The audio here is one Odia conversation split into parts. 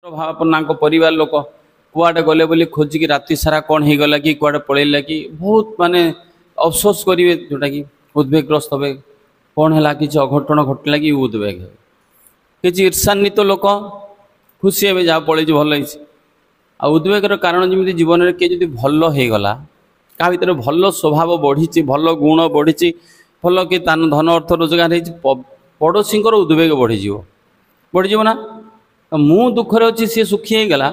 ଭାବାପନ୍ନାଙ୍କ ପରିବାର ଲୋକ କୁଆଡ଼େ ଗଲେ ବୋଲି ଖୋଜିକି ରାତି ସାରା କ'ଣ ହେଇଗଲା କି, କୁଆଡ଼େ ପଳେଇଲା କି, ବହୁତ ମାନେ ଅଫସୋସ କରିବେ, ଯେଉଁଟାକି ଉଦ୍ବେଗଗ୍ରସ୍ତ ହେବେ, କ'ଣ ହେଲା, କିଛି ଅଘଟଣ ଘଟିଲା କି, ଉଦ୍ବେଗ ହେବେ। କିଛି ଈର୍ଷାନ୍ୱିତ ଲୋକ ଖୁସି ହେବେ, ଯାହା ପଳେଇଛି ଭଲ ହେଇଛି। ଆଉ ଉଦ୍ବେଗର କାରଣ ଯେମିତି ଜୀବନରେ କିଏ ଯଦି ଭଲ ହେଇଗଲା, କାହା ଭିତରେ ଭଲ ସ୍ୱଭାବ ବଢ଼ିଛି, ଭଲ ଗୁଣ ବଢ଼ିଛି, ଭଲ କି ଧନ ଅର୍ଥ ରୋଜଗାର ହେଇଛି, ପଡ଼ୋଶୀଙ୍କର ଉଦ୍ବେଗ ବଢ଼ିଯିବ, ବଢ଼ିଯିବ ନା? ମୁଁ ଦୁଃଖରେ ଅଛି, ସିଏ ସୁଖୀ ହେଇଗଲା,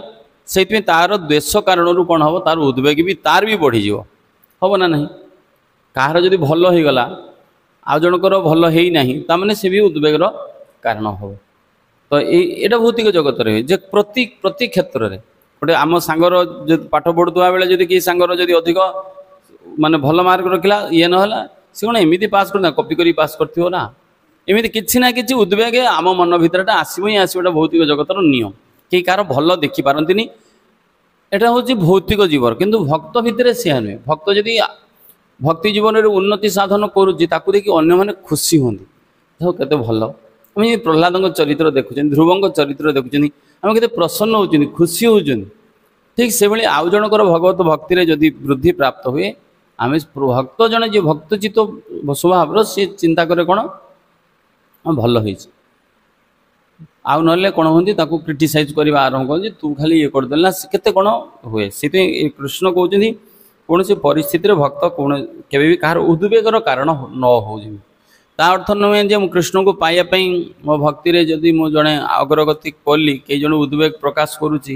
ସେଇଥିପାଇଁ ତାର ଦ୍ୱେଷ କାରଣରୁ କ'ଣ ହେବ, ତାର ଉଦ୍ବେଗ ବି ତାର ବି ବଢ଼ିଯିବ, ହେବ ନା ନାହିଁ? କାହାର ଯଦି ଭଲ ହେଇଗଲା, ଆଉ ଜଣଙ୍କର ଭଲ ହେଇନାହିଁ, ତାମାନେ ସେ ବି ଉଦ୍ବେଗର କାରଣ ହେବ। ତ ଏଇଟା ଭୌତିକ ଜଗତରେ ହୁଏ ଯେ ପ୍ରତି କ୍ଷେତ୍ରରେ ଗୋଟେ ଆମ ସାଙ୍ଗର ଯଦି ପାଠ ପଢ଼ୁଥିବା ବେଳେ ଯଦି କେହି ସାଙ୍ଗର ଯଦି ଅଧିକ ମାନେ ଭଲ ମାର୍କ ରଖିଲା, ଇଏ ନହେଲା, ସେ କ'ଣ ଏମିତି ପାସ୍ କରିନା, କପି କରି ପାସ୍ କରିଥିବ ନା? ଏମିତି କିଛି ନା କିଛି ଉଦ୍ବେଗ ଆମ ମନ ଭିତରଟା ଆସିବ ହିଁ ଆସିବ। ଏଇଟା ଭୌତିକ ଜଗତର ନିୟମ, କେହି କାହାର ଭଲ ଦେଖିପାରନ୍ତିନି। ଏଇଟା ହେଉଛି ଭୌତିକ ଜୀବନ। କିନ୍ତୁ ଭକ୍ତ ଭିତରେ ସେୟା ନୁହେଁ। ଭକ୍ତ ଯଦି ଭକ୍ତି ଜୀବନରେ ଉନ୍ନତି ସାଧନ କରୁଛି, ତାକୁ ଦେଖି ଅନ୍ୟମାନେ ଖୁସି ହୁଅନ୍ତି, ଦେଖ କେତେ ଭଲ। ଆମେ ଯଦି ପ୍ରହ୍ଲାଦଙ୍କ ଚରିତ୍ର ଦେଖୁଛନ୍ତି, ଧ୍ରୁବଙ୍କ ଚରିତ୍ର ଦେଖୁଛନ୍ତି, ଆମେ କେତେ ପ୍ରସନ୍ନ ହେଉଛନ୍ତି, ଖୁସି ହେଉଛନ୍ତି। ଠିକ୍ ସେଭଳି ଆଉ ଜଣଙ୍କର ଭଗବତ ଭକ୍ତିରେ ଯଦି ବୃଦ୍ଧି ପ୍ରାପ୍ତ ହୁଏ, ଆମେ ଭକ୍ତ ଜଣେ ଯିଏ ଭକ୍ତଚିତ୍ତ ସ୍ୱଭାବର, ସିଏ ଚିନ୍ତା କରେ କ'ଣ, ହଁ ଭଲ ହେଇଛି। ଆଉ ନହେଲେ କ'ଣ ହୁଅନ୍ତି, ତାକୁ କ୍ରିଟିସାଇଜ୍ କରିବା ଆରମ୍ଭ କରନ୍ତି, ତୁ ଖାଲି ଇଏ କରିଦେଲେ ନା, କେତେ କ'ଣ ହୁଏ। ସେଥିପାଇଁ ଏ କୃଷ୍ଣ କହୁଛନ୍ତି କୌଣସି ପରିସ୍ଥିତିରେ ଭକ୍ତ କେବେ ବି କାହାର ଉଦ୍ବେଗର କାରଣ ନ ହଉ। ଯେମିତି ତା ଅର୍ଥ ନୁହେଁ ଯେ ମୁଁ କୃଷ୍ଣଙ୍କୁ ପାଇବା ପାଇଁ ମୋ ଭକ୍ତିରେ ଯଦି ମୁଁ ଜଣେ ଅଗ୍ରଗତି କଲି, କେହି ଜଣେ ଉଦ୍ବେଗ ପ୍ରକାଶ କରୁଛି,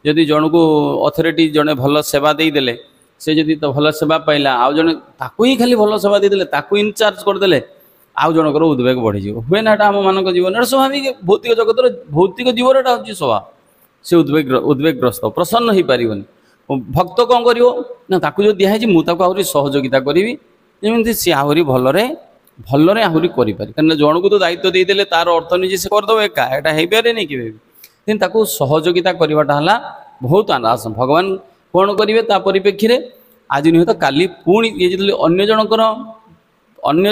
ଯଦି ଜଣକୁ ଅଥରିଟି ଜଣେ ଭଲ ସେବା ଦେଇଦେଲେ, ସେ ଯଦି ତ ଭଲ ସେବା ପାଇଲା, ଆଉ ଜଣେ ତାକୁ ହିଁ ଖାଲି ଭଲ ସେବା ଦେଇଦେଲେ, ତାକୁ ଇନଚାର୍ଜ କରିଦେଲେ, ଆଉ ଜଣଙ୍କର ଉଦ୍ବେଗ ବଢ଼ିଯିବ। ହୁଏ ନା ଏଇଟା ଆମମାନଙ୍କ ଜୀବନରେ ସ୍ୱାଭାବିକ, ଭୌତିକ ଜଗତର ଭୌତିକ ଜୀବନଟା ହେଉଛି ସ୍ୱଭାବ। ସେ ଉଦ୍ବେଗଗ୍ରସ୍ତ, ପ୍ରସନ୍ନ ହେଇପାରିବନି। ଭକ୍ତ କ'ଣ କରିବ ନା, ତାକୁ ଯଦି ଦିଆହେଇଛି ମୁଁ ତାକୁ ଆହୁରି ସହଯୋଗିତା କରିବି, ଯେମିତି ସିଏ ଆହୁରି ଭଲରେ ଭଲରେ ଆହୁରି କରିପାରେ। କାରଣ ଜଣକୁ ତ ଦାୟିତ୍ୱ ଦେଇଦେଲେ ତାର ଅର୍ଥ ନିଜେ ସେ କରିଦେବ ଏକା, ଏଇଟା ହେଇପାରେନି କେବେ ବି। କିନ୍ତୁ ତାକୁ ସହଯୋଗିତା କରିବାଟା ହେଲା ବହୁତ ଆନନ୍ଦ। ଭଗବାନ କ'ଣ କରିବେ ତା ପରିପ୍ରେକ୍ଷୀରେ, ଆଜି ନୁହେଁ ତ କାଲି ପୁଣି ଇଏ ଯେତେବେଳେ ଅନ୍ୟ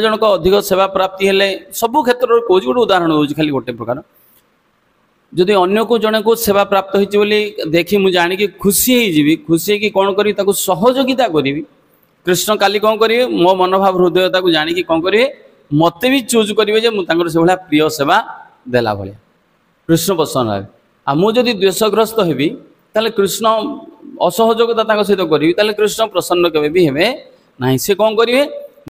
ଜଣଙ୍କ ଅଧିକ ସେବା ପ୍ରାପ୍ତି ହେଲେ, ସବୁ କ୍ଷେତ୍ରରେ କହୁଛି, ଗୋଟେ ଉଦାହରଣ ଦେଉଛି ଖାଲି ଗୋଟେ ପ୍ରକାର, ଯଦି ଅନ୍ୟକୁ ଜଣକୁ ସେବା ପ୍ରାପ୍ତ ହେଇଛି ବୋଲି ଦେଖି ମୁଁ ଜାଣିକି ଖୁସି ହେଇଯିବି, ଖୁସି ହେଇକି କ'ଣ କରିବି, ତାକୁ ସହଯୋଗିତା କରିବି। କୃଷ୍ଣ କାଲି କ'ଣ କରିବେ, ମୋ ମନୋଭାବ ହୃଦୟ ତାକୁ ଜାଣିକି କ'ଣ କରିବେ, ମୋତେ ବି ଚୁଜ୍ କରିବେ ଯେ ମୁଁ ତାଙ୍କର ସେଭଳିଆ ପ୍ରିୟ ସେବା ଦେଲା ଭଳିଆ, କୃଷ୍ଣ ପ୍ରସନ୍ନ ହେବେ। ଆଉ ମୁଁ ଯଦି ଦ୍ୱେଷଗ୍ରସ୍ତ ହେବି, ତାହେଲେ କୃଷ୍ଣ ଅସହଯୋଗତା ତାଙ୍କ ସହିତ କରିବି, ତାହେଲେ କୃଷ୍ଣ ପ୍ରସନ୍ନ କେବେ ବି ହେବେ ନାହିଁ। ସେ କ'ଣ କରିବେ,